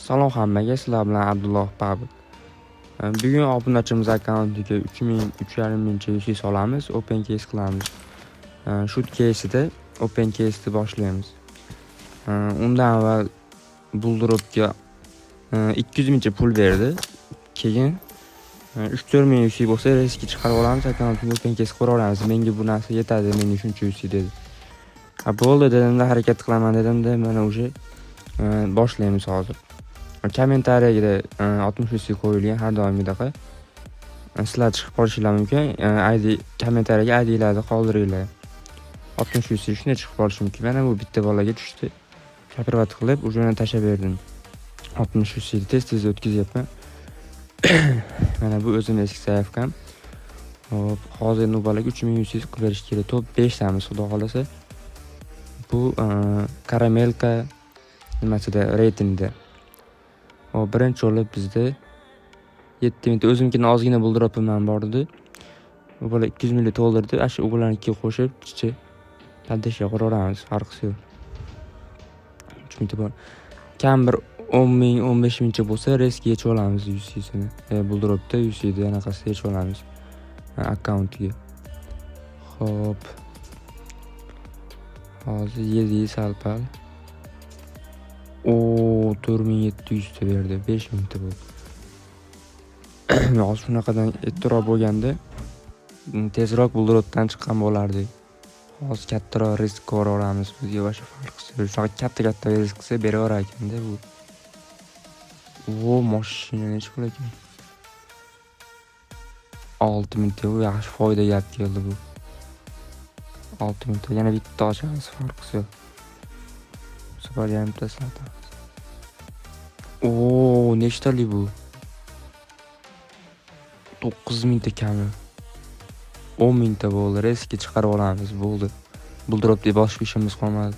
Salom hammaga, sizlar bilan Abdulloh Pabl. Bugun obunachimiz akkauntiga 3000, 3,5 mingcha UC solamiz, open case qilamiz. Shoot case'ida open case'ni boshlaymiz. Undan avval Bulldropga 200 mingcha pul berdi. Keyin 3-4 ming UC bo'lsa, riskga chiqarib olamiz, akkauntimga open case qilib olamiz. Menga bu narsa yetadi, menga shuncha UC dedi. Ha, bo'ldi dedimda, harakat qilaman dedimda, mana уже boshlaymiz hozir. Kommentariyada 60 UC qo'yilgan har doimgidaqa. Sizlar chiqib qolishinglar mumkin. ID kommentariyaga IDlarni qoldiringlar. 60 UC shunday chiqib qolishi mumkin. Mana bu bitta bolaga tushdi. Копировать qilib, уже uni tashlab berdim. 60 UC tez-tez o'tkazyapman. Mana bu o'zim eski заявка m. Hop, hozir endi u bolaga 3000 UC qilib berish kerak. Top 5 tamiz, xudo xohlasa. Bu karamelka nimasida, reytingda. Hop, birinchi bo'lib bizda 7 mingta o'zimkini ozgina Bulldropim ham bor edi. U bola 200 minglik to'ldirdi. Ana shu u bolanikiga qo'shib, chichi поддержка quraveramiz, farqisi yo'q. 3 mingta bor. Kam bir 10 ming, 15 mingcha bo'lsa, risk yechib olamiz UC'sini. Bulldropda UC'ni anaqasini yechib olamiz akkauntiga. Xo'p. Hozir yedik sal-pal. O, 4700 ta berdi. 5 mingta bo'ldi. Hozir shunaqadan ertaroq bo'lganda tezroq Bulldropdan chiqqan bo'lardik. Hozir kattaroq risk ko'raveramiz, bizga вообще farqisi yo'q. Shunaqa katta-katta risk qilsa beraverar ekanda bu. O, mashina nechi pul ekan? 6 mingta, bu yaxshi foydaga olib keldi bu. 6 mingta, yana bitta ochamiz, farqisi yo'q. Bu safar yana bittasini otamiz. Oo, nechtalik bu? 9000 ta kami. 10 000 ta bo'ldi. Резко chiqarib olamiz, bo'ldi. Bulldrop deb boshqa ishimiz qolmadi.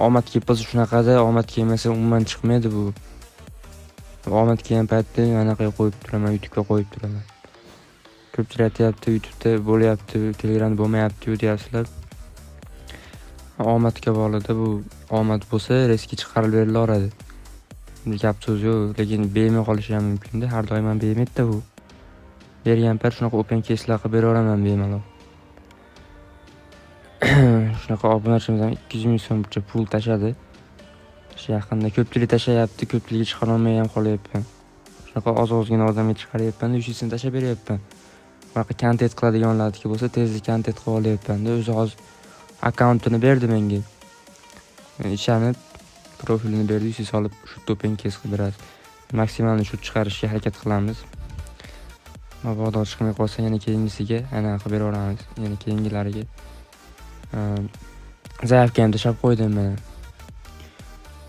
Omad kelib qolsa shunaqada, omad kelmasa umuman chiqmaydi bu. Omad kelgan paytda anaqa qo'yib turaman, YouTube'ga qo'yib turaman. Ko'pchilik aytyapti, YouTube'da bo'lyapti, Telegramda bo'lmayapti deyapsizlar. Omadga bog'liqda bu. Omad bo'lsa, резко chiqarib berilaveradi. Gap so'z yo'q, lekin bermay qolishi ham mumkinda. Har doim ham bermaydida bu. Bergan payt shunaqa open case'lar qilib beraveraman bemalol. Shunaqa obunachimiz ham 200 ming so'mcha pul tashladi. Shu yaqinda ko'pchilik tashlayapti, ko'pchiligi chiqarolmay ham qolyapman. Shunaqa oz-ozgina odamga chiqaryapman, UC'sini tashlab beryapman. Bunaqa kontent qiladiganlarniki bo'lsa, tezda kontent qilib olyapman-da. O'zi hozir akkauntini berdi menga. Ishonib profilini berdi, UC solib shu open case qilib beradi. Maksimalni shu chiqarishga harakat qilamiz. Mabodo chiqmay qolsa, yana keyingisiga anaqa qilib beraveramiz. Yana keyingilariga. Заявка ham tashlab qo'ydim mana.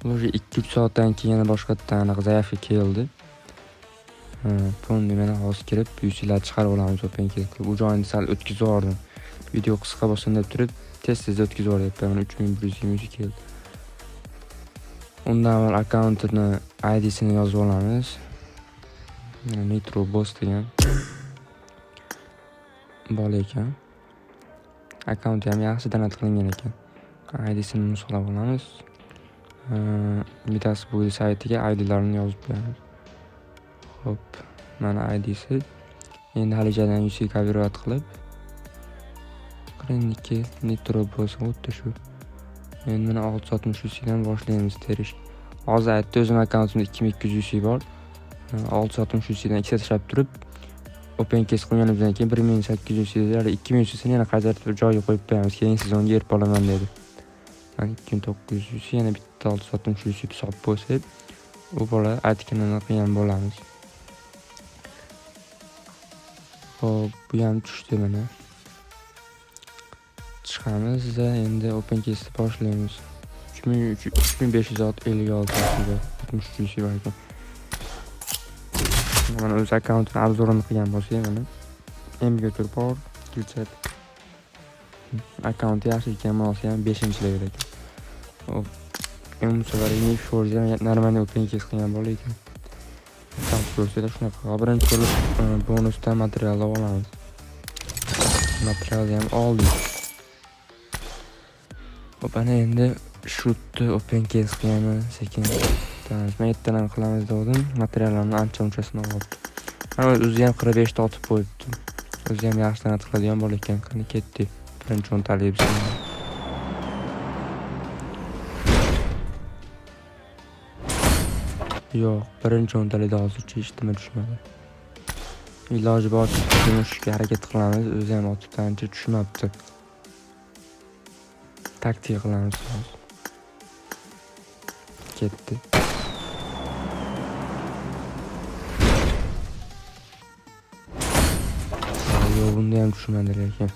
Уже 2-3 soatdan keyin yana boshqatdan anaqa заявка keldi. Полный mana hozir kirib UC'larni chiqarib olamiz open case qilib. U joyini sal o'tkazib yubordim. Video qisqa bo'lsin deb turib, tez-tez o'tkazib yuboryapman. Mana 3120 UC keldi. Undan avval akkauntini IDsini yozib olamiz. Mana Nitro Boss degan bola ekan. Akkaunti ham yaxshi донат qilingan ekan. IDsini nusxalab olamiz. Midas bu saytiga IDlarini yozib qo'yamiz. Xo'p, mana IDsi. Endi halichadan UC копировать qilib 42 Nitro Boss xuddi shu. Endi mana 660 UCdan boshlaymiz terish. Hozir aytdi, o'zim akkauntimda 2200 UC bor. 660 UCdan ikkita tashlab turib, open case qilganimizdan keyin 1800 UC, hali 2000 UCsini yana qaytarib joyiga qo'yib qo'yamiz. Keyingi sezonga erib olaman dedi. Mana 2900 UC, yana bitta 660 UC solib qo'ysak, u bola aytganini qilgan bo'lamiz. Xo'p, bu ham tushdi mana. Chiqamiz, endi open case'ni boshlaymiz. 3556 63 UC bor ekan. Mana o'z akkauntini обзор ini qilgan bo'lsak, mana MG bor, Killchat. Akkaunti yaxshi ekan, mosi ham 5-level ekan. Hop. Bu safar Forza нормальный open case qilgan bola ekan. Akkaunt ko'rsanglar shunaqa. Birinchi bo'lib bonusdan materiallar olamiz. Materialni ham oldik. Hop, ana endi shootni open case qilyapman sekin. Otamiz. Men ertadan qilamiz dedim. Materiallarni ancha munchasini olibdi. Mana o'zi ham 45 ta otib qo'yibdi. O'zi ham yaxshi donat qiladigan bola ekan. Qani ketdik. Birinchi o'ntalik bismillah. Yo'q, birinchi o'ntalikda hozircha hech nima tushmadi. Iloji boricha tushishga harakat qilamiz. O'zi ham otibdi, ancha tushmabdi. Taktika qilamiz hozir. Ketdi. Yo'q, bunda ham tushmadi lekin.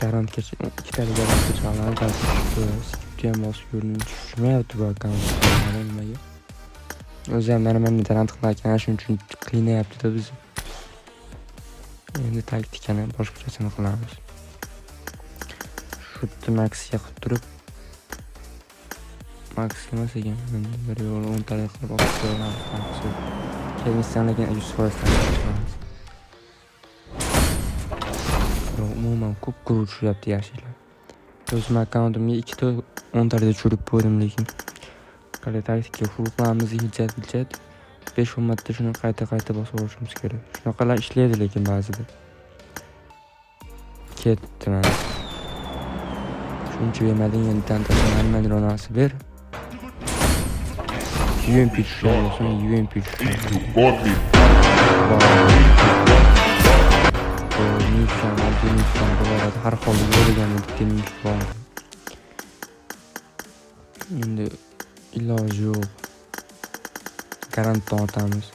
Garantgacha ikkitali garantgacha olamiz, balki tushib, skipni ham bosib ko'rdim, tushmayapti bu akkaunt. Nimaga? O'zi ham нормально donat qilar ekan, shuning uchun qiynayapti-da bizni. Endi taktikani boshqachasini qilamiz. Shutni maksga qilib turib, max emas ekan, endi bir yo'l o'ntalik qilib otib qo'yamiz. Kelmasdan lekin 100% taktika qilamiz. Yo'q, umuman ko'p quruq tushyapti yashillar. O'zim akkauntimga ikkita o'ntalikda tushirib qo'ydim lekin. Qanday taktika full qilamiz, hijjat hijjat. 5-10 marta shuni qayta-qayta bosib olishimiz kerak. Shunaqalar ishlaydi lekin ba'zida. Ketdi mana. Shuncha bermading, endi tantasini normalroq narsa ber. UMP tushgan bo'lsin, UMP tushgan. Mifkan, oddiy mifkan bo'laveradi. Har holda yo'q bitta mif bor. Endi iloji yo'q. Garantdan otamiz.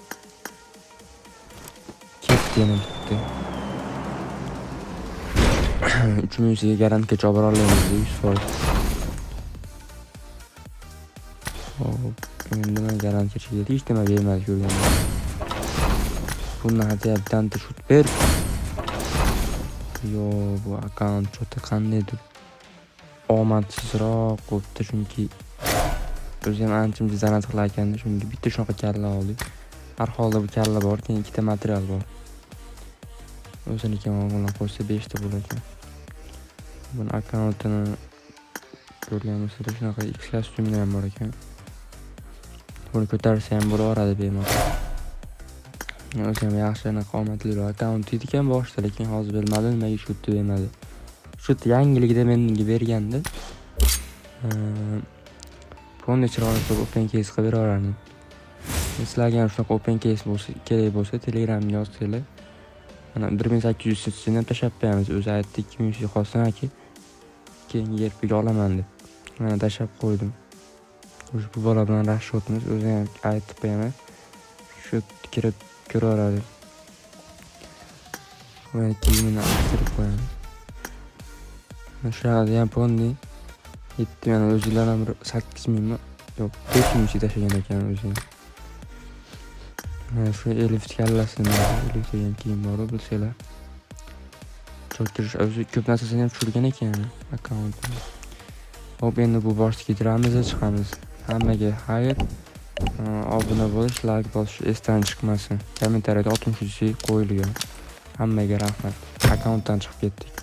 Ketdi yana bitta. 3000 ga garantgacha olib bora olamiz 100%. Hop, endi men garantgacha keldi, hech nima bermadi ko'rganim. Bundan хотя бы danta shut ber. Yo'q, bu akkaunt что-то qandaydir omadsizroq bo'libdi, chunki o'zi ham ancha muncha donat qilar ekanda, shunga bitta shunaqa kalla oldik. Har holda bu kalla bor, keyin ikkita material bor. O'ziniki bilan qo'shsa 5 ta bo'lar ekan. Buni akkauntini ko'rgan bo'lsanglar, shunaqa X kostyumlar ham bor ekan. Buni ko'tarsa ham bo'laveradi bemalol. O'zi ham yaxshi anaqa omadliroq akkaunt ekan boshida, lekin hozir bilmadim nimaga shu yerda bermadi. Shu yerda yangiligida menga bergandi. Buni chiroyli qilib open case qilib beraverardim. Sizlarga ham shunaqa open case bo'lsa, kerak bo'lsa Telegramga yozsanglar. Mana 1800 sini ham tashlab qo'yamiz. O'zi aytdi 2300 qolsin aka. Keyingi yerpiga olaman deb. Mana tashlab qo'ydim. O'sha bu bola bilan расчетimiz, o'zi ham aytib qo'yaman. Shu kirib ko'raveradi. Va kiyimini almashtirib qo'yamiz. Mana shu yerda ham полный yetti, mana o'zinglar ham bir 8000 mi? Yo'q, 5000 tashlagan ekan o'zi ham. Mana shu Elif kallasini, Elif degan kiyim bor, bilsanglar. Cho'ktirish o'zi ko'p narsasini ham tushirgan ekan akkauntini. Hop, endi bu boshni ketiramiz, chiqamiz. Hammaga xayr. Obuna bo'lish, like bosish esdan chiqmasin. Kommentariyada 63 qo'yilgan. Hammaga rahmat. Akkauntdan chiqib ketdik.